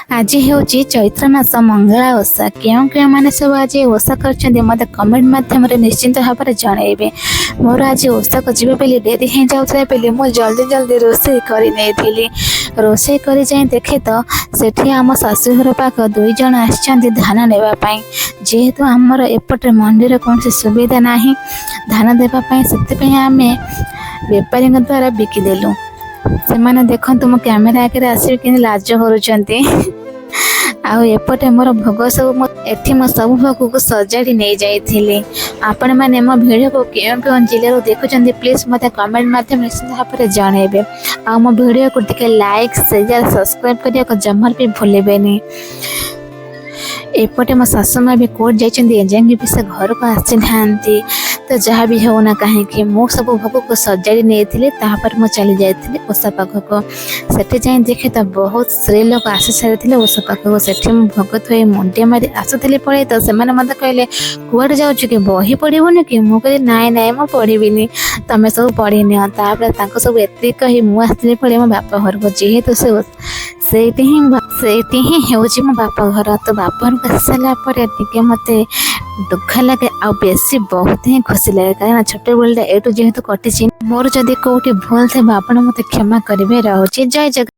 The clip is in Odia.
ଆଜି ହେଉଛି ଚୈତ୍ର ମାସ ମଙ୍ଗଳା ଓଷା। କେଉଁ କେଉଁମାନେ ସବୁ ଆଜି ଓଷା କରିଛନ୍ତି, ମୋତେ କମେଣ୍ଟ ମାଧ୍ୟମରେ ନିଶ୍ଚିନ୍ତ ଭାବରେ ଜଣାଇବେ। ମୋର ଆଜି ଓଷାକୁ ଯିବେ ବୋଲି ଡେରି ହେଇଯାଉଥିଲା ବୋଲି ମୁଁ ଜଲ୍ଦି ଜଲ୍ଦି ରୋଷେଇ କରି ନେଇଥିଲି। ରୋଷେଇ କରି ଯାଇ ଦେଖେ ତ ସେଠି ଆମ ଶାଶୁଘର ପାଖ ଦୁଇ ଜଣ ଆସିଛନ୍ତି ଧାନ ନେବା ପାଇଁ। ଯେହେତୁ ଆମର ଏପଟରେ ମଣ୍ଡିର କୌଣସି ସୁବିଧା ନାହିଁ ଧାନ ଦେବା ପାଇଁ, ସେଥିପାଇଁ ଆମେ ବେପାରୀଙ୍କ ଦ୍ୱାରା ବିକିଦେଲୁ। ସେମାନେ ଦେଖନ୍ତୁ, ମୋ କ୍ୟାମେରା ଆଗରେ ଆସିକି କେମିତି ଲାଜ କରୁଛନ୍ତି। ଆଉ ଏପଟେ ମୋର ଭୋଗ ସବୁ ମୁଁ ଏଠି ମୋ ସବୁ ଭୋଗକୁ ସଜାଡ଼ି ନେଇଯାଇଥିଲି। ଆପଣମାନେ ମୋ ଭିଡ଼ିଓକୁ କେଉଁ କେଉଁ ଜିଲ୍ଲାରୁ ଦେଖୁଛନ୍ତି, ପ୍ଲିଜ୍ ମୋତେ କମେଣ୍ଟ ମାଧ୍ୟମରେ ନିଶ୍ଚିତ ଭାବରେ ଜଣାଇବେ। ଆଉ ମୋ ଭିଡ଼ିଓକୁ ଟିକେ ଲାଇକ୍, ସେୟାର, ସବସ୍କ୍ରାଇବ୍ କରିବାକୁ ଜମାରୁ ବି ଭୁଲିବେନି। ଏପଟେ ମୋ ଶାଶୁ ମା ବି କୋର୍ଟ ଯାଇଛନ୍ତି, ଏଯାଏଁ ବି ସେ ଘରକୁ ଆସିନାହାନ୍ତି। ତ ଯାହା ବି ହେଉନା କାହିଁକି, ମୁଁ ସବୁ ଭୋଗକୁ ସଜାଡ଼ି ନେଇଥିଲି। ତାପରେ ମୁଁ ଚାଲି ଯାଇଥିଲି ଓଷା ପାଖକୁ। ସେଠି ଯାଇ ଦେଖେ ତ ବହୁତ ସ୍ତ୍ରୀ ଲୋକ ଆସି ସାରିଥିଲେ ଓଷା ପାଖକୁ। ସେଠି ମୁଁ ଭୋଗ ଥୋଇ ମୁଣ୍ଡିଆ ମାରି ଆସୁଥିଲି ପଳେଇ ତ ସେମାନେ ମୋତେ କହିଲେ, "କୁଆଡ଼େ ଯାଉଛୁ କି? ବହି ପଢ଼ିବୁନି କି?" ମୁଁ କହିଲି, "ନାଇଁ ନାଇଁ, ମୁଁ ପଢ଼ିବିନି, ତମେ ସବୁ ପଢ଼ିନିଅ।" ତାପରେ ତାଙ୍କୁ ସବୁ ଏତିକି କହି ମୁଁ ଆସିଥିଲି ପଳେଇ ମୋ ବାପ ଘରକୁ, ଯେହେତୁ ସେ ସେଇଠି ହିଁ ହେଉଛି ମୋ ବାପ ଘର। ତ ବାପ ଘରକୁ ଆସି ସାରିଲା ପରେ ଟିକେ ମୋତେ ଦୁଃଖ ଲାଗେ ଆଉ ବେଶୀ ବହୁତ ହିଁ ଖୁସି ଲାଗେ, କାରଣ ଛୋଟବେଳଟା ଏଇଠୁ ଯେହେତୁ କଟିଛି। ମୋର ଯଦି କୋଉଠି ଭୁଲ ଥିବ, ଆପଣ ମୋତେ କ୍ଷମା କରିବେ। ରହୁଛି, ଜୟ ଜଗନ୍ନାଥ।